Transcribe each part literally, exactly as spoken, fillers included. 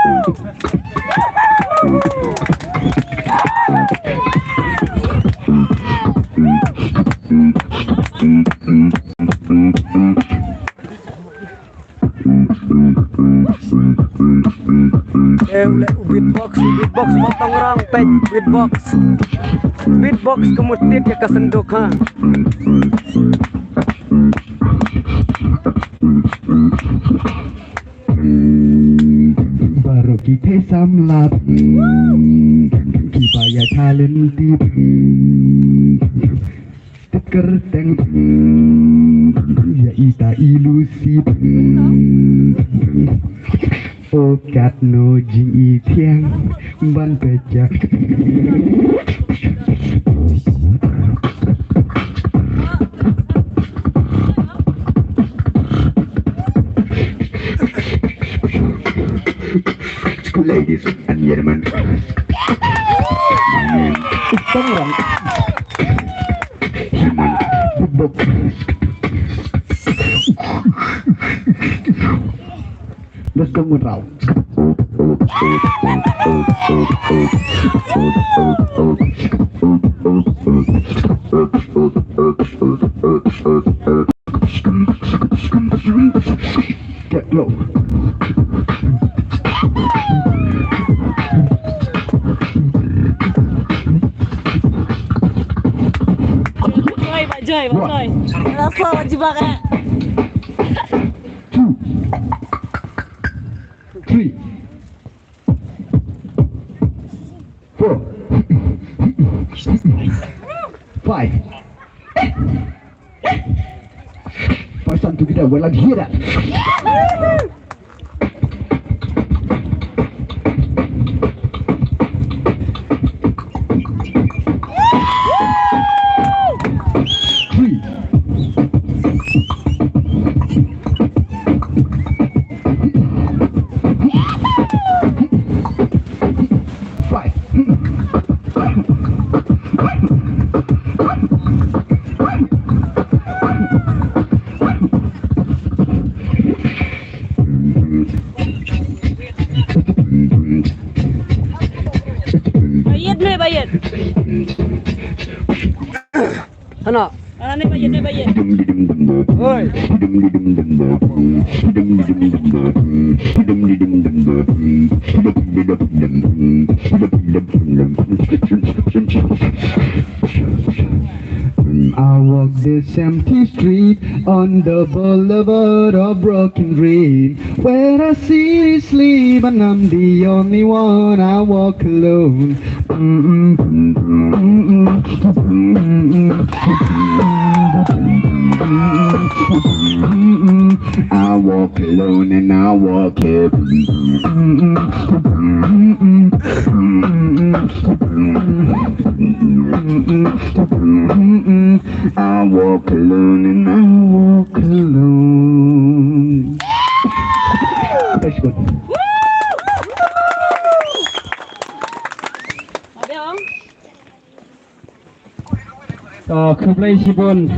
Eh, u leh u beatbox, u beatbox, Bah Tongrong, peit, beatbox. Beatbox ka mut tied ïa ka synduk, ha. Baroh ki thei samla, ki ba ïa talent ti. Tip kyrteng ïa ita i Lucy. O katno jingithiang ban pejak. Ladies and gentlemen. Tongrong. Let's go, Munrau. Get low. Joy, Bah Joy, Bah Joy. Rasa jibak, eh. Two. Three. Four. Five. Five, time to get up. Well, I hear that. Three. Five. Bayet ne, bayet. Hana. Hana ne, bayet ne, bayet. Oi. I walk this empty street on the boulevard of broken dream, where I see you sleep and I'm the only one. I walk alone. I walk alone and I walk alone. I walk alone and I walk alone. Thanks, God. To, khublei shibun.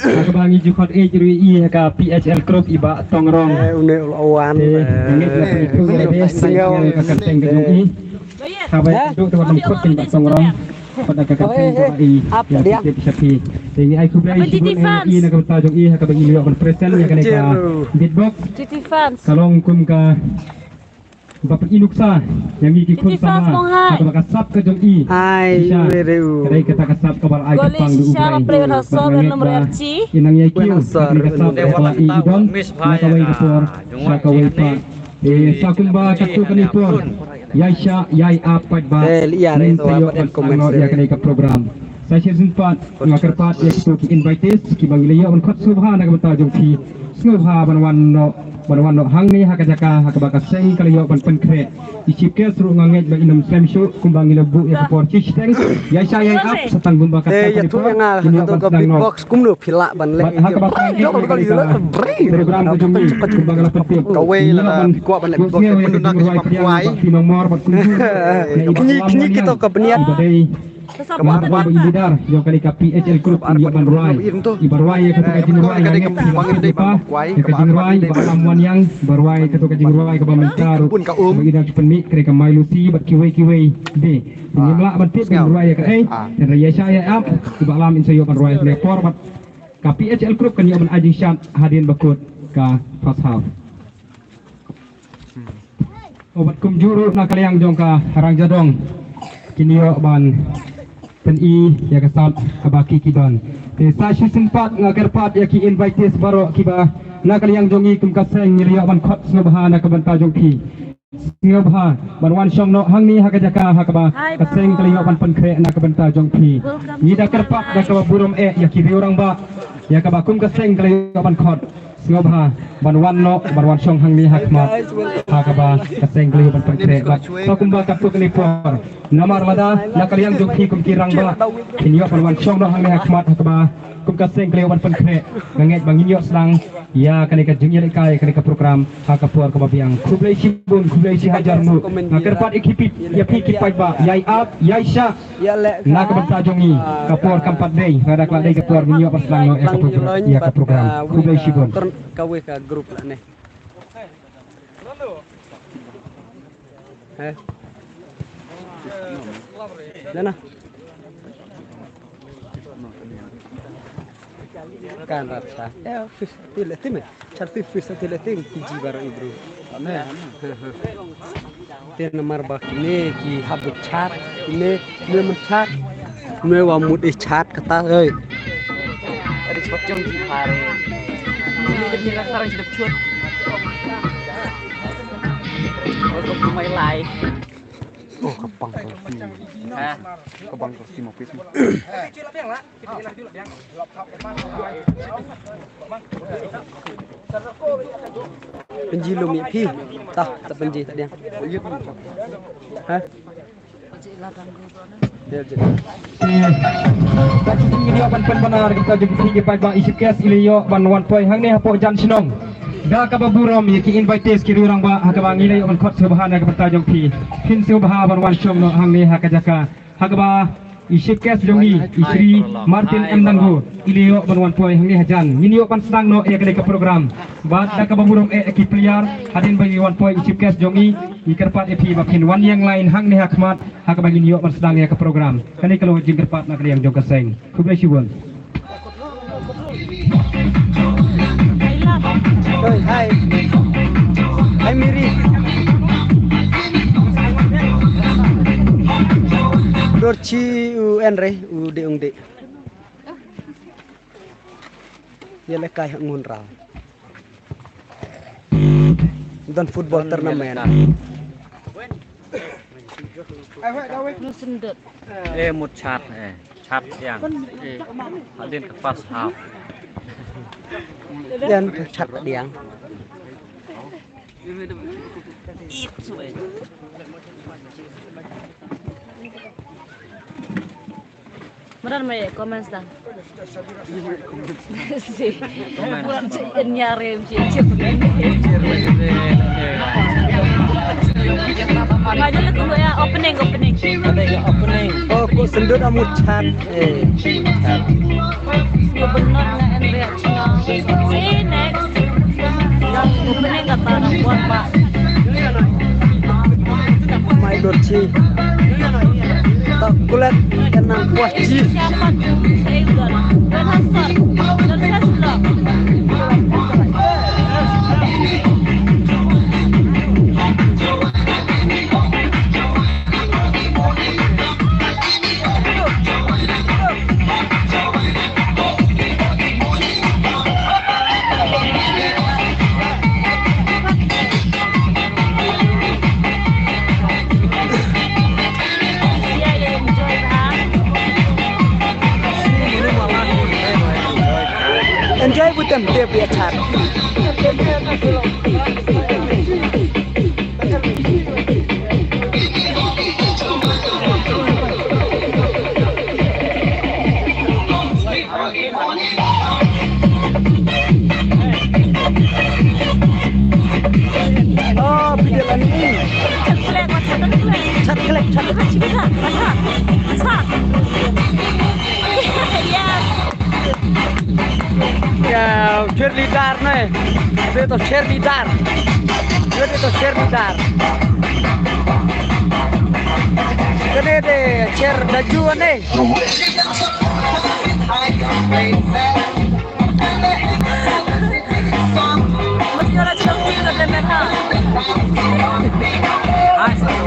Ha kaba ngi ju khot ïeit ruh ïa ka P H L group i Bah Tongrong. Eh, une u la wan. Te, eh, ngi la pynithuh ïa ka kyrteng ka jong i. Haba ïa ka duk te wat ym khot ïa i Bah Tongrong. Khot da ka kyrteng ka ba i. Ïa ka tip sha phi. Te ngi ai khublei shibun ïa i na ka bynta jong i ha kaba ngi ïoh ban present ïa kane ka beatbox. Ka long kum ka ba pynïaid nuksa ïa ngi ki khun samla ha kaba ka sap ka jong i. Ai, ka dei kata ka sap kaba la ai ka pang da u Blei. Bad nga ngeit ba i nang ïai kiew ha kane ka sap kaba i don na kawei ka por sha kawei pat. Te sa kumba katto katne por, ïai shah ïai ap pat ba ngin sa ïoh ban sdang noh ïa kane ka program. Sa shisien pat nga kyrpad ïa kito ki invitees kiba ngi la ïoh ban khot sngewbha na ka bynta jong phi. Sngewbha ban wan noh, ban wan noh hangne ha ka jaka ha kaba ka seng ka la ïoh ban pynkhreh. I chief guest ruh nga ngeit ba in ym slem shuh kumba ngi la buh ïa ka por shiteng. Ïai shah ïai ap sa tang kumba katto katne por ngin ïoh ban sdang noh. Bad ha kaba ka program ka jong ngi kumba nga la pyntip, ngi la wan ïohsngew ïa ka jingrwai pdiang bad ki nongmor bad kumjuh na i Bah Lam Wanniang, i ba dei Ka ba ba i leader jong kane ka P H L group, i ïoh ban rwai. I ba rwai ïa kato ka jingrwai, ïa ka jingrwai ba lam wan ïa, ba rwai kato ka jingrwai kaba mynta ruh. Ba i dang pynmih kane ka Milo C bad kiwei kiwei de. Ngim lah ban tip ban rwai ïa kaei. Hynrei ïa sha ïa ap, i ba lam in sa ïoh ban rwai kane por bad ka P H L group kan ïoh ban ai jingshad hadien ba kut ka first half. Bad kumjuh ruh na ka liang jong ka Rangjadong kin ïoh ban pyni ïa ka sap kaba ki ki don. Te sa shisien pat nga kyrpad ïa ki invitees baroh kiba na ka liang jong ngi kum ka seng ngi la ïoh ban khot sngewbha na ka bynta jong phi. Sngewbha ban wan shong noh hangne ha ka jaka ha kaba ka seng ka la ïoh ban pynkhreh na ka bynta jong phi. Ngi da kyrpad da kaba burom eh ïa ki riew rangbah ïa kaba kum ka seng ka la ïoh ban khot. Sngewbha ban wan noh, ban wan shong hangne ha khmat ha kaba ka seng ka la ïoh ban pynkhreh. Bad sa kumba katto katne por, namar lada na ka liang jong phi kum ki rangbah kin ïoh ban wan shong noh hangne ha khmat ha kaba kum ka seng ka la ïoh ban pynkhreh, nga ngeit ba ngin ïoh sdang ïa kane ka jingïalehkai, kane ka program ha ka por kaba biang. Khublei shibun, khublei shihajar nguh. Nga kyrpad ïa ki phi, ïa phi ki paidbah, ïai ap, ïai shah na ka bynta jong ngi. Ka por kam pat dei, lada ka la dei ka por ngin ïoh ban sdang noh ïa ka program, ïa ka program. Khublei shibun. Kawei ka group la ne. He. Dana. Kan rap sa. Eh, fis, til, til, eh. Char til fis, til, eh, til, Fiji baroh i bro. Ane, ane. Te namar ba kine ki hap da chat, kine, kine men chat. Nwe wa mut i chat kata, oi. Ada cepat jom ji pare. Ini kecil sekarang sudah cut. Welcome to my life. Oh, ka bang ka si. Ha? Ka bang ka si ma pis ma. Pynji lum ïa phi. Ta, ta pynji ta diang. Ha? Ïa, jin. Ka jingïoh ban pynbna kita jong phi ki paidbah, i Chief Guest i la ïoh ban wan poi hangne hapoh jan shnong. Da kaba burom ïa ki invitees ki riew rangbah ha kaba ngi la ïoh ban khot sngewbha na ka bynta jong phi. Phin sngewbha ban wan shong noh hangne ha ka jaka. Ha kaba i Chief Guest jong ngi, i Shri Martin M Dangu, i la ïoh ban wan poi hangne hajan. Ngin ïoh ban sdang noh ïa kane ka program. Bad da kaba burom eh ki player, hadien ba i wan poi i Chief Guest jong ngi, ngi kyrpad ïa phi ba phin wan ïeng line hangne ha khmat, ha kaba ngin ïoh ban sdang ïa ka program. Kane ka long ka jingkyrpad na ka liang jong ka seng. Khublei shibun. Oi, hai. Hai, Miri. Dorchi u Enre, u de ung de. Ïalehkai ha ngun raw. Don football tournament. Nusendut. Eh, mut chat, eh. Chat yang. Eh, hadien ka first half. Yan ka chat yang. Madan mai comments dan. Si. Buat si nyari si. Mai dulu tunggu ya, opening, opening. Opening. Oh, kok sendut amu chat. Eh. Benar na en reaction. Si next. Opening kata nak buat pak. Mai Dorchi. Tak kulat kena kuah ji. Enjoy with them, they be a chat. Oh, video lagi. Chat kelek, chat kelek, chat kelek. Cheerleader ne. Ito cheerleader. Ito cheerleader. Kane de cheer da ju ne. Mesti orang cakap kita boleh main ha. Hai, satu.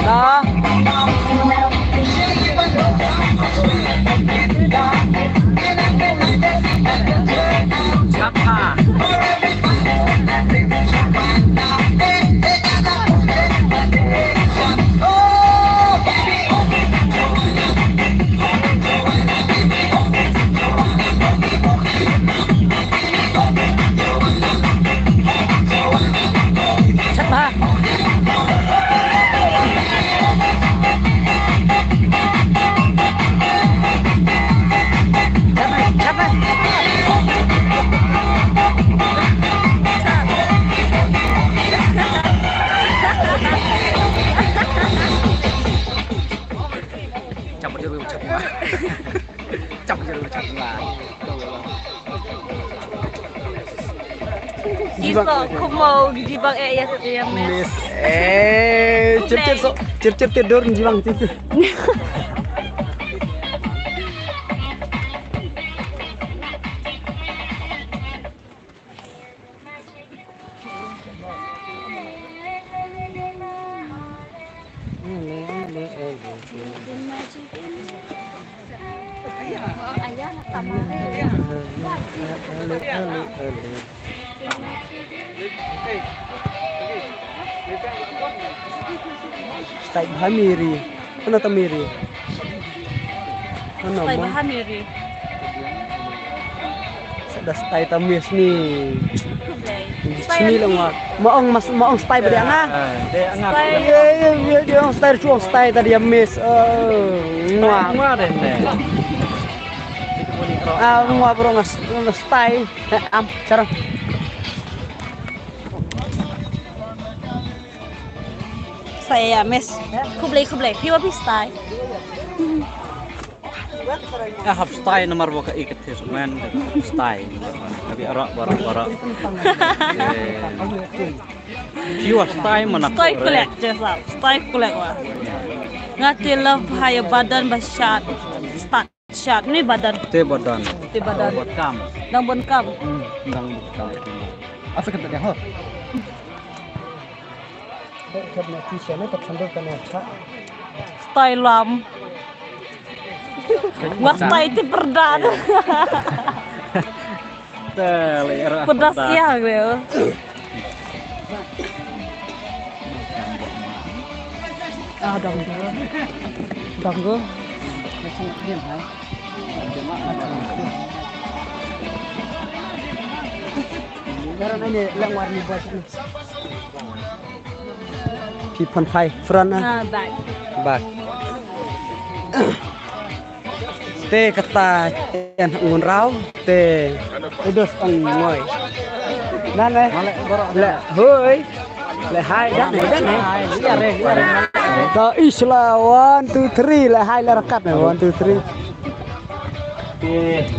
Dah. Jibang. Iso, kumau, jibang, eh, ya, ya, miss. Miss. Eh, cep, cep, so, cep, cep, tidur, jibang, cep, cep. Stai bha miri. Ano ta miri? Ano? Stai ma? Bha miri. Sa da stai ta miss ni. Stai sini lang wa. Ma ong mas, ma ong stai beri ana. Stai. Ye, ye, ye, ye, ong stai, chuong stai tadi ya miss. Oh, ngwa. Ngwa deh, deh. Ah, ngwa bro ngas, ngas stai. Eh, am, cara. Saya ya, miss. Khublei, khublei. Phi wa phi stai. Ya, hap stai namar wa ka ikat his man. Stai. Tapi arak, barak, barak. Eh. Phi wa stai mana. Stai kulek, jesa. Stai kulek wa. Nga te love ha ya badan ba shat. Stai. Shat ni badan. Te badan. Te badan. Bad kam. Dang bun kam. Hmm, dang bun kam. Asa kata dia, ho. Style lam. Wa style ti perda. Te, le, era, pedas ya, gue. Ah, dang go. Dang go. Phi phan phai front na. Ah, back. Back. Te kata yan ngun rau te idos ang ngoi. Nan eh. Le hoi. Le hai dan eh dan eh. Iya re, iya re. Ta isla one two three le hai le rakat ne one two three. Te.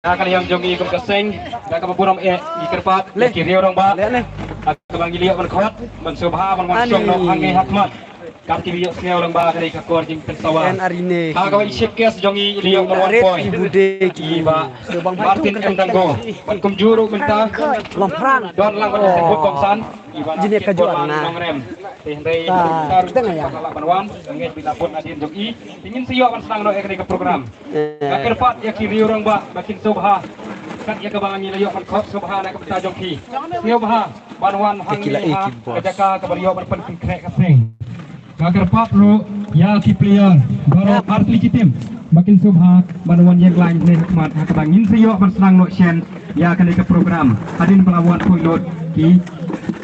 Ka liang jong i kum ka seng, ka ka burom eh i kyrpad le ki riewrangbah. Le ne. Ka bang i liak ban khot ban sngewbha ban wan shong noh hangne ha khmat. Ka ki liak sngew lang ba ka dei ka kor jingpynsawa. Ka ka i chief guest jong i liak ban wan poi. I ba Martin M Danggo ban kumjuh ruh mynta. Don lang ban sngewbha kongsan. Jinia ka juan na. Te hynrei ka ruh ka la ban wan ngeit bi la bun adien jong i. Te ngin sa ïoh ban sdang noh ïa kane ka program. Nga kyrpad ïa ki riewrangbah ba kin sngewbha. Kat ïa kaba ngi la ïoh ban khot sngewbha na ka bynta jong ki. Sngewbha ban wan hangne ha ka jaka kaba la ïoh ban pynkhreh ka seng. Nga kyrpad ruh ïa ki player baroh artylli ki team ba kin sngewbha ban wan ïeng line ne ha khmat ha kaba ngin sa ïoh ban sdang noh shen ïa kane ka program. Hadien ba la wan poi lut ki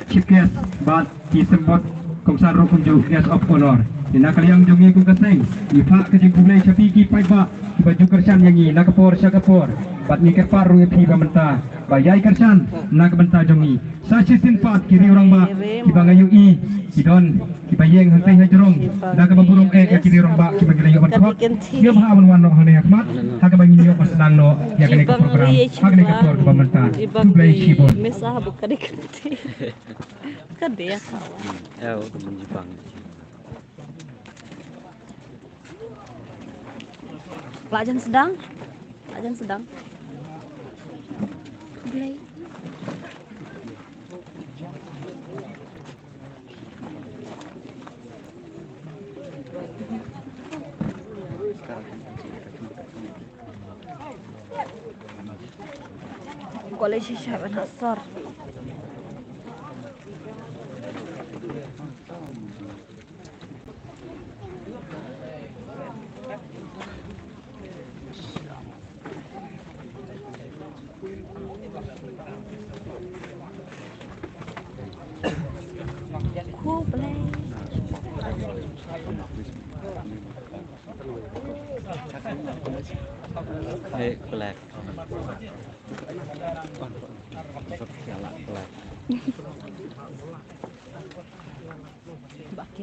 chief guest bad ki symbud kongsan ruh kumjuh guest of honor. Te na ka liang jong ngi kum ka seng ngi phah ka jingkhublei sha phi ki paidbah kiba ju kyrshan ïa ngi na ka por sha ka por. Bad ngi kyrpad ruh ïa phi ba mynta ba ïai kyrshan na ka bynta jong ngi. Sa shisien pat ki riewrangbah kiba nga ïohi ki don kiba ïeng hangtei hajrong da kaba burom eh ïa ki riew rangbah kiba ngi la ïoh ban khot. Ngim hap ban wan noh hangne ha khmat ha kaba ngin ïoh ban sdang noh ïa kane ka program ha kane ka por kaba mynta. Khublei shibun. Mesa ha buka di kenti. Ka dia kawan. Lah jan sdang. Lah jan sdang. Blei. College shisha ban hasor. Hey, black. Black.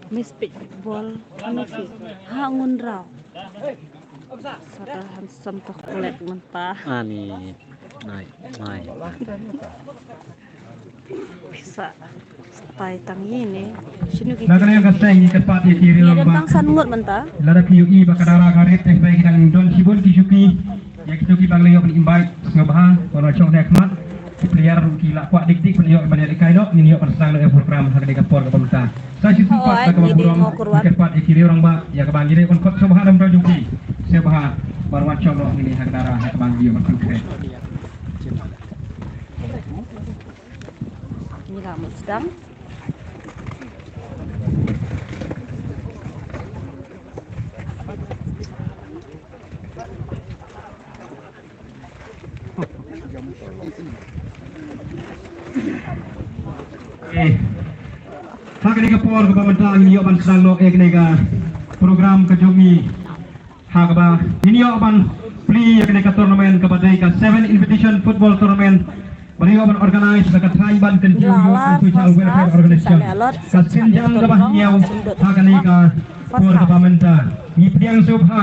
Miss Pitball, ano si? Ha, ngun raw. Sa ka handsome ka kulit mynta. Ani, nai, nai. Pisa, style tang ini. Sino ki? Na kane ka seng ngi kyrpad ïa ki riew rangbah. Tang san ngut mynta. Lada phi ïohi ba ka dara ka rit, te phi dang don shibun ki shuki. Ïa kito kiba ngi la ïoh ban invite, sngewbha ban wan shong ha khmat. Ki player ruh ki la kwah dik dik ban ïoh ban ïalehkai noh, ngin ïoh ban sdang noh ïa program ha kane ka por kaba mynta. Sa shisien pat da kaba burom, ngi kyrpad ïa ki riew rangbah ïa kaba ngi dei ban khot, sngewbha da mynta jong phi. Sngewbha ban wan shong noh hangne ha ka dara ha kaba ngi ïoh ban pynkhreh. Ngi la mut sdang. Eh, ha kane ka por kaba mynta ngin ïoh ban sdang noh ïa kane ka program ka jong ngi. Ha kaba ngin ïoh ban plie ïa kane ka tournament kaba dei ka seven Invitation Football Tournament. Ba ïoh ban organize da ka Thaiñ Ban Kyntiew Youth and Social Welfare Organization. Ka sienjam kaba hynñiew ha kane ka por kaba mynta. Ngi pdiang sngewbha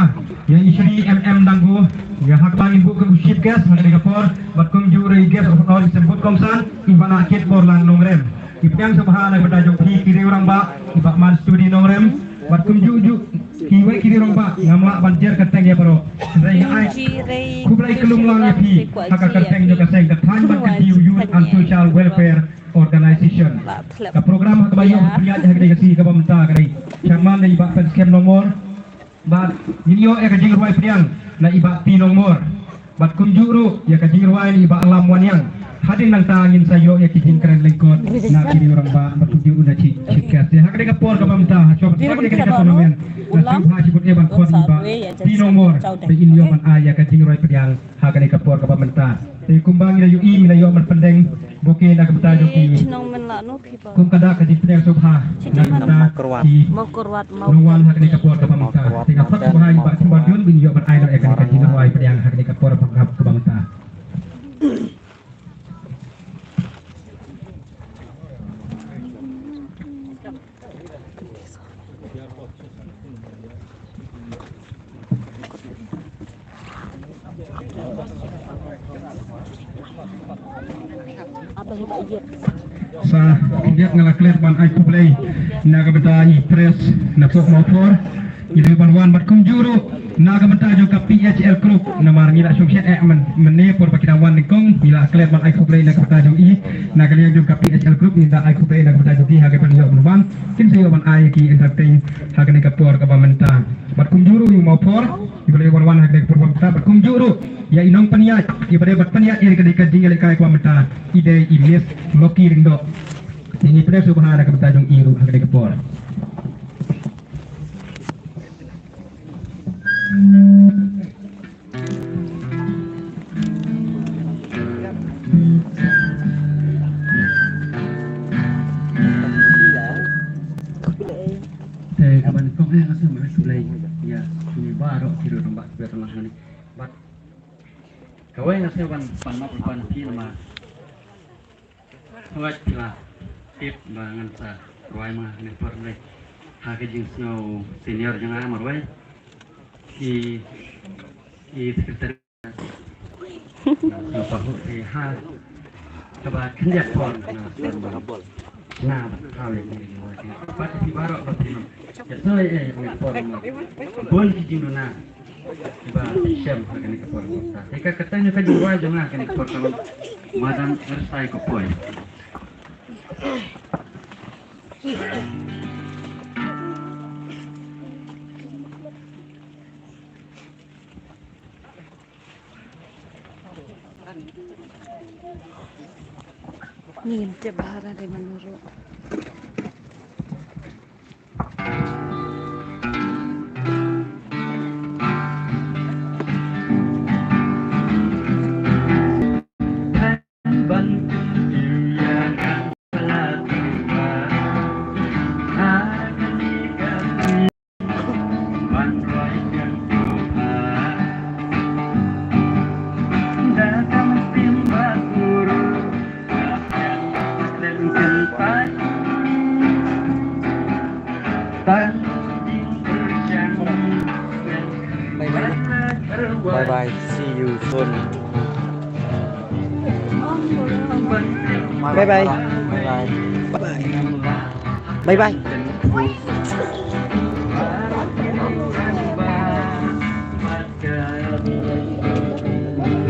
ïa i Shri M M Dangu, ïa ha kaba ngin buh kum u chief guest ha kane ka por, bad kumjuh ruh i guest of honor, i symbud kongsan, i Bah Natkit Borlang Nongrem. Ngi pdiang sngewbha na ka bynta jong phi ki riew rangbah, i Bah Man Studi Nongrem, bad kumjuh juh kiwei ki riew rangbah, ngam lah ban jer kyrteng ïa baroh. Hynrei nga ai khublei kyllum lang ïa phi ha ka kyrteng jong ka seng ka Thaiñ Ban Kyntiew Youth and Social Welfare Organization. Ka program ha kaba ïoh ban pynïaid ha kane ka sngi kaba mynta ka dei chairman dei i Bah Penskem Nongmor. Bad ngin ïoh ïa ka jingrwai pdiang na i Bah P Nongmor. Bad kumjuh ruh ïa ka jingrwai na i Bah Alam Wanniang. Hadien nangta ngin sa ïoh ïa ki jingkren lyngkot na ki riew rangbah bad kumjuh ruh na ki chief guest. Te ha kane ka por kaba mynta ha shuwa ban sdang ïa kane ka tournament, nga sngewbha shibun eh ban khot ïa i Bah P Nongmor ba in ïoh ban ai ïa ka jingrwai pdiang ha kane ka por kaba mynta. Te kumba ngi la ïohi, ngi la ïoh ban pyndeng bouquet na ka bynta jong ki. Kum ka dak ka jingpdiang sngewbha na ka bynta ki nongwan ha kane ka por kaba mynta. Te nga khot sngewbha ïa i Bah Chumba Dion ba in ïoh ban ai noh ïa kane ka jingrwai pdiang ha kane ka por kaba mynta. Sa, khyndiat nga la klet ban ai khublei na ka bynta i press na pok Mawphor. Ngi dei ban wan bad kumjuh ruh na ka bynta jong ka P H L Group, namar ngi la shong shet eh myn-, mynne por ba ki dang wan nyngkong, ngi la klet ban ai khublei na ka bynta jong i, na ka liang jong ka P H L Group ngi la ai khublei na ka bynta jong ki ha ka ban ïoh ban wan, kin sa ïoh ban ai ki entertain ha kane ka por kaba mynta. Bad kumjuh ruh ïa u Mawphor, iba la ïoh ban wan ha kane ka por kaba mynta, bad kumjuh ruh ïa i nongpynïaid, iba dei ban pynïaid ïa kane ka jingïalehkai kaba mynta, i dei i Miss Lucky Lyngdoh. Ngi pdiang sngewbha na ka bynta jong i ruh ha kane ka por. Phi ruh nang bah phi ruh nang hani. Bad kawei nga sngewbha ban map ruh ban phi namar. Hooid phi la tip ba ngan sa rwai ma nga kane por ne. Ha ka jingsngew senior jong nga marwei. I i secretary. Nga pahuh te ha kaba khyndiat por nga sngewbha. Nga ba thaw ïa kine ki wai kine. Pat ki baroh ba phi ïa soi eh ïa por ma. Bun ki jingduna kiba shem ha kane ka por. Te ka kata ngi ka jingwai jong nga kane ka por ka long. Madan Ersai ko poi. Ngim tip bha re mano ruh. Bye bye. Bye bye. See you soon. Bye bye. Bye bye. Bye bye.